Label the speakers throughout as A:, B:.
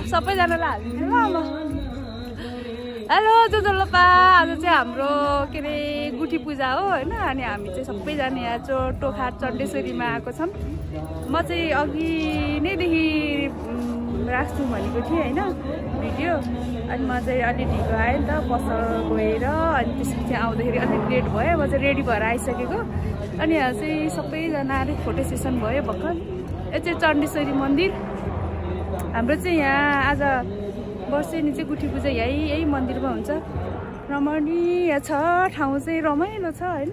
A: सबैजनालाई हालिदिनु ल अब हेलो जोजोलोपा आज चाहिँ हाम्रो के अरे गुठी पूजा हो होइन अनि हामी चाहिँ सबैजना यहाँ टोखा चण्डेश्वरीमा आएको छौँ म चाहिँ अघि नैदेखि राख्छु भनेको थिएँ होइन भिडियो अनि म चाहिँ अलि ढिलो आएँ नि त पसल गएर अनि त्यसपछि आउँदाखेरि अलिक लेट भयो म चाहिँ रेडी भएर आइसकेको अनि यहाँ चाहिँ सबैजना अलिक फोटो सेसन भयो भर्खर यो चाहिँ चण्डेश्वरी मन्दिर हाम्रो चाहिँ यहाँ आज वर्षेनी चाहिँ गुठी पूजा यही मन्दिरमा हुन्छ रमणीय छ ठाउँ चाहिँ रमाइलो छ होइन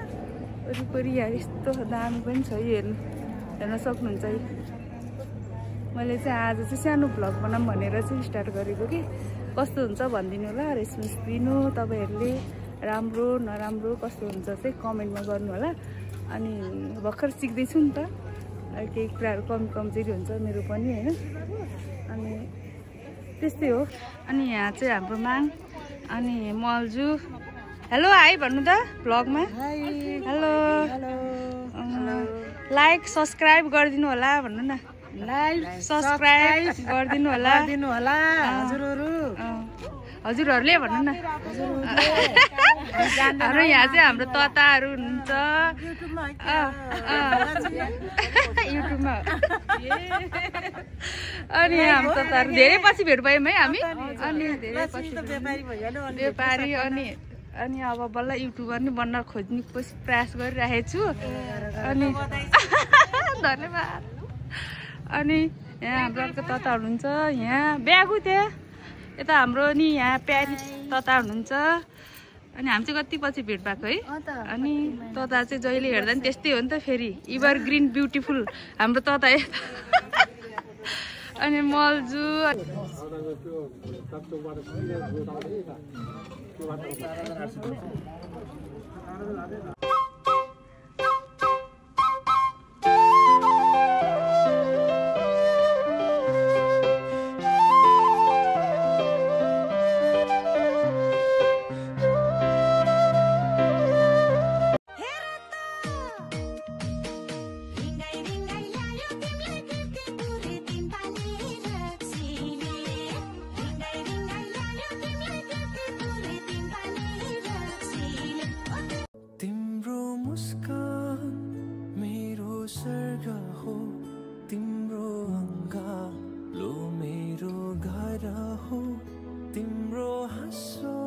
A: वरिपरि यहाँ यस्तो दामी पनि छ यो हेर्न सक्नुहुन्छ है मैले चाहिँ आज चाहिँ सानो भ्लग बनाऊँ भनेर चाहिँ स्टार्ट गरेको कि कस्तो हुन्छ भनिदिनु होला रेस्पोन्स दिनु तपाईँहरूले राम्रो नराम्रो कस्तो हुन्छ चाहिँ कमेन्टमा गर्नु होला अनि भर्खर सिक्दैछु नि त केही कुराहरू कमजोरी हुन्छ मेरो पनि होइन अनि त्यस्तै हो अनि यहाँ चाहिँ हाम्रो माङ अनि मल्जु हेलो हाई भन्नु त भ्लगमा हेलो लाइक सब्सक्राइब गरिदिनु होला भन्नु न लाइक सब्सक्राइब गरिदिनु होला हजुरहरूले भन्नु न हाम्रो यहाँ चाहिँ हाम्रो तताहरू हुनुहुन्छ युट्युबमा अनि हाम्रो तताहरू धेरै पछि भेट भयौँ है हामी अनि धेरै पछि व्यापारी अनि अब बल्ल युट्युबर नि बन्न खोज्ने प्रयास गरिरहेको छु अनि धन्यवाद अनि यहाँ हाम्रो अर्को तता हुनुहुन्छ यहाँ ब्यागु त्यहाँ यता हाम्रो नि यहाँ प्यारी तता हुनुहुन्छ अनि हामी चाहिँ कति पछि भेट भएको है अनि तता चाहिँ जहिले हेर्दा नि त्यस्तै हो नि त फेरि इभर ग्रिन ब्युटिफुल हाम्रो तता अनि मल्जु
B: तिम्रो हाँसो